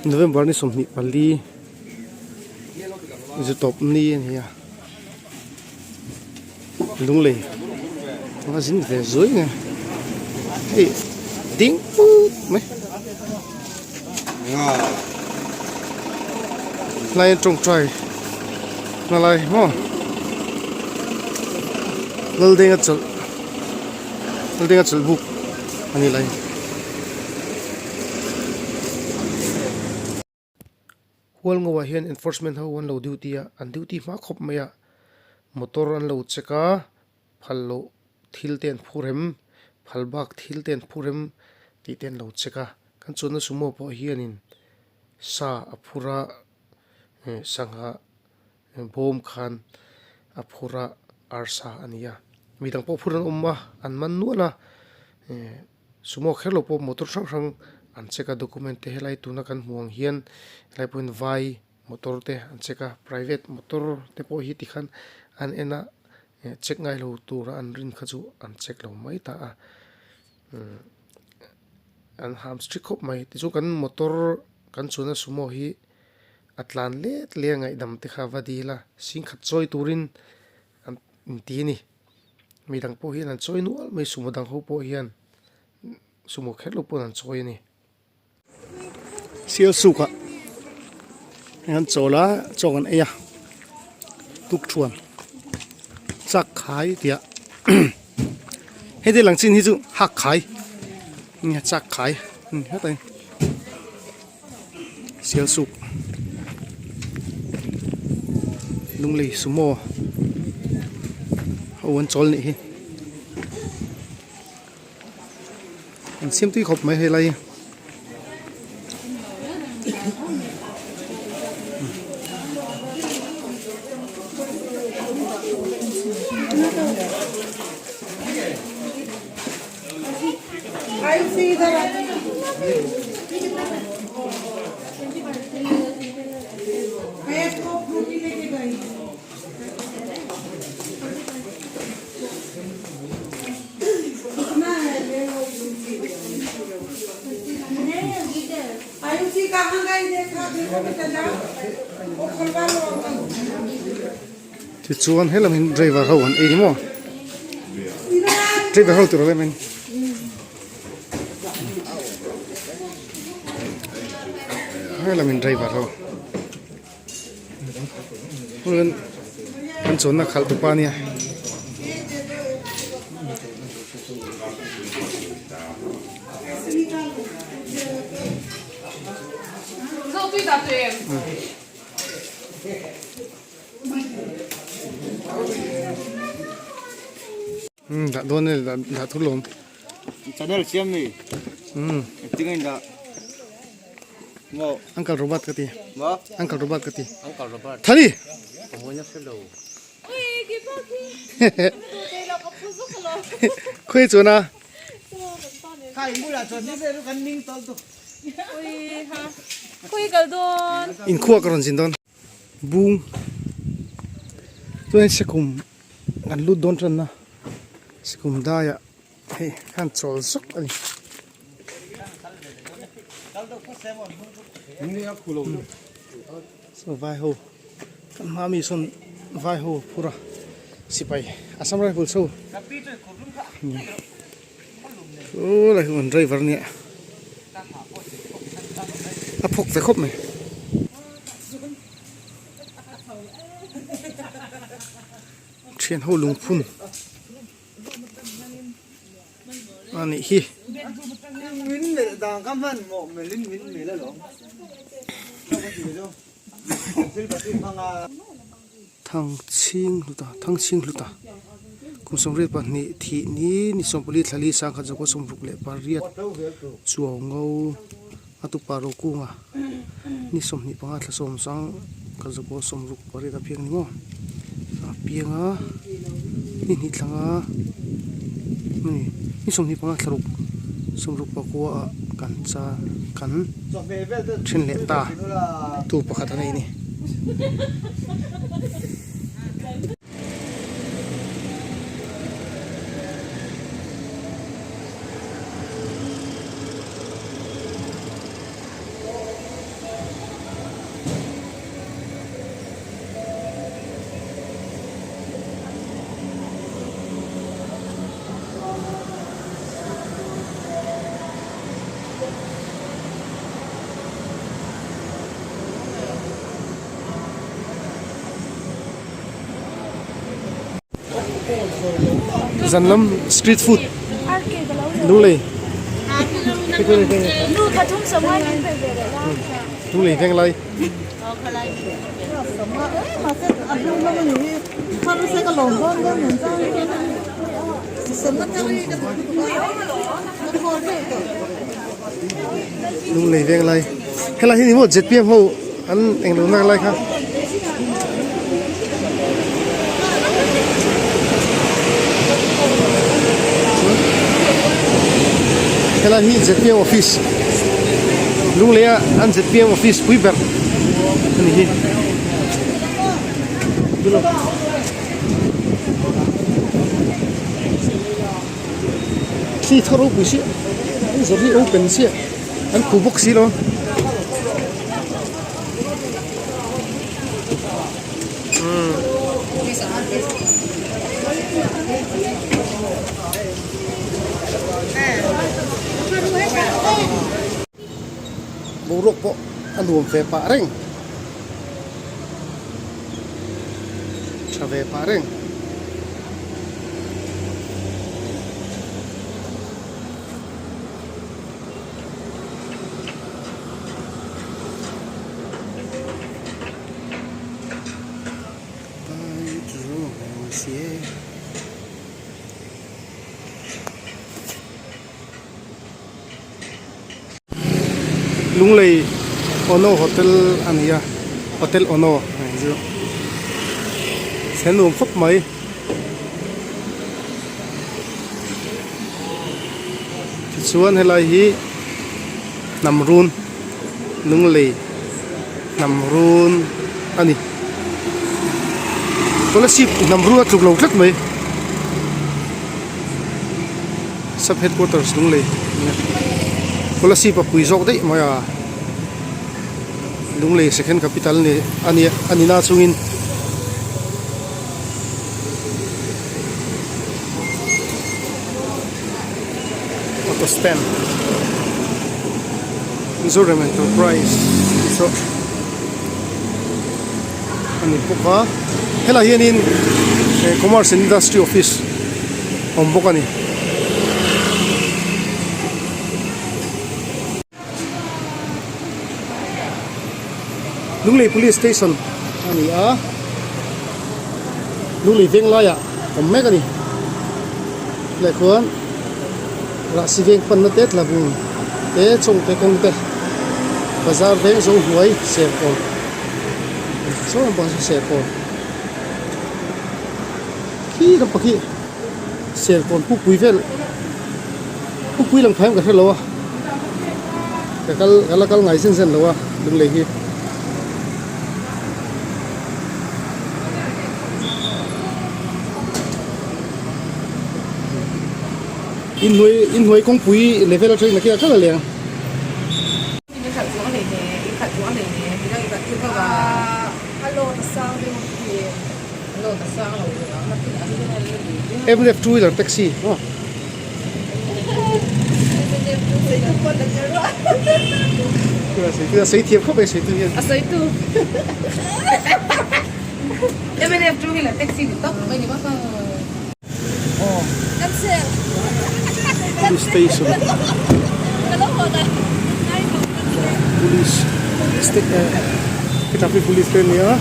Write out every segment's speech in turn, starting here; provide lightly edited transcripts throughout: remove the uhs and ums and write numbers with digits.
November ni 24 zitawp ni a ni a lunglei a zin ve zuai nge hei ding put mai hlai an tawngtai na lai maw Laldenga chawlh Laldenga chawlh buk a ni lai. Hualngo ah hian enforcement ho an lo duty a, an duty hma khawp mai a, motor an lo check a, phal loh thil te an phur em, phal bak thil te an phur em tih te an lo check a, kan chuanna sumo pawh hianin sa a phur a, sangha bawm khan a phur a, arsa a ni a, midang pawh phur an awm a, an man nual a. Sumo kher lo pawh motor hrang hrang an check a document te helai tuna kan hmuh ang hian helai pawhin vai motor te an check a private motor te pawh hi tikhan an en a eh check ngai lo tura an rin kha chu an check lo mai ta a umm an ham strict khawp mai tichuan kan motor kan chuan a sumo hi a tlan let leh a ngaihdam te kha va dil a singkhat chawi turin an inti a ni. Mi dang pawh hian an chawi nual mai sumo dang ho pawh hian sumo kher lo pawn an chawi a ni. Sial suk ah heng an chawl a chaw an ei a tuk thuan chak khai tih ah heti lang chin hi chu hak khai nia chak khai hetah hian sial suk lunglei sumo ho an chawl nih hi an siam tui khawp mai helai hi. Tichuan helam in driver ho an ei ni maw driver ho tur a lem in. Helam in driver ho kan chuanna khalh tu pa nia. Umm dah dawn e dah dah thu lawm. Channel siam ni. Umm. Engtin in dah. Maw. Uncle Robert ka ti. Maw. Uncle Robert ka ti. Uncle Robert. Thani. Ka mawina hre lo. Khawi chuan a. Khai bulah chuan ni ve kan ning tawlh tu. Ui ha. Khawi kal dawn. Inkhua ka rawn zin dawn. Bung chuan sekum an lut dawn tan a sekum daiah hei khan chawl zawk a ni. Saw vai ho kan hma mi sawn vai ho phur a sipai Assam rifles ho Thu lai hi an driver ania a phawk ve khawp mai. Thian ho lungphun a nih hi. Thangchhing hluta Thangchhing hluta kum 22 thih ni ni 14 thlali sangkhat zakua 68 chuau ngo a tupa rokunga ni 25 thla sawm sangkhat zakua 68 a piang ni maw a piang a ni hnih thlanga ni ni 25 thla ruk 64 ah kan cha kan then leh ta tu pakhat a nei a ni. Zan lam street food Lunglei Lunglei venglai. Lunglei venglai helai hi ni maw zpm ho an englo nak lai kha. Helai hi zpm office Lunglei a an zpm office pui ber a ni hi. Thli thar ropui chiah an zawrh hi open chiah an khuh bawk si lo. Boruak pawh a nuam ve pah reng tha ve pah reng. Lunglei Ono Hotel a ni a Hotel Ono a ni chu thlen nuam khawp mai. Tichuan helai hi hnam run Lunglei hnam run a ni. Kolasib hnam run a tluk lo tlat mai. Sub headquarters Lunglei a ni a. Kolasib a pui zawk daih mai a. Lunglei second capital ni a ni a ni na chungin. Auto stand Mizoram Enterprise tih chu a ni bawk a helaiah hianin Commerce and Industry Office a awm bawk a ni. Lunglei Police Station a ni a, Lunglei veng laiah awm mek a ni. Leh khuan Rahsi veng panna te Tlabung te Chawngte kawng te Bazar veng zo hnuai Serkawn saw lampang saw Serkawn khi lampang khi Serkawn pukpui vel Pukpui lang phai em ka hre lo a ka kal ka la kal ngai zen zen lo a Lunglei hi. Inhnuai inhnuai kawngpui level atangin a kil a leng. Mnf two wheeler taxi maw. Sei thiam khawp mai sei tu hian. A sawi tu. Mnf two wheeler taxi ni tawp mai ni bawk a. Police station police traffic police te a ni a.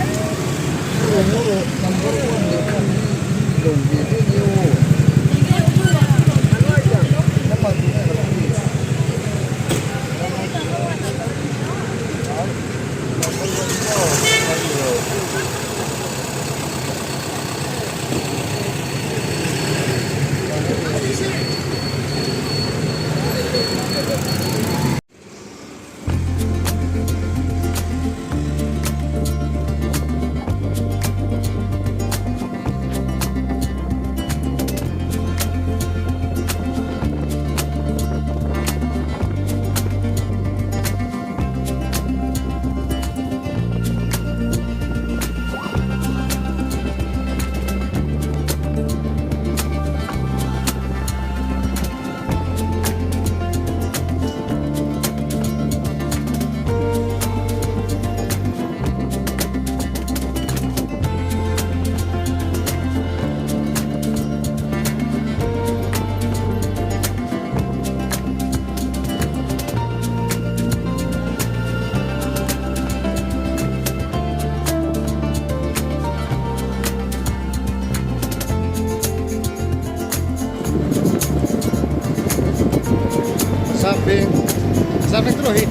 Veng Zar veng tawh hi.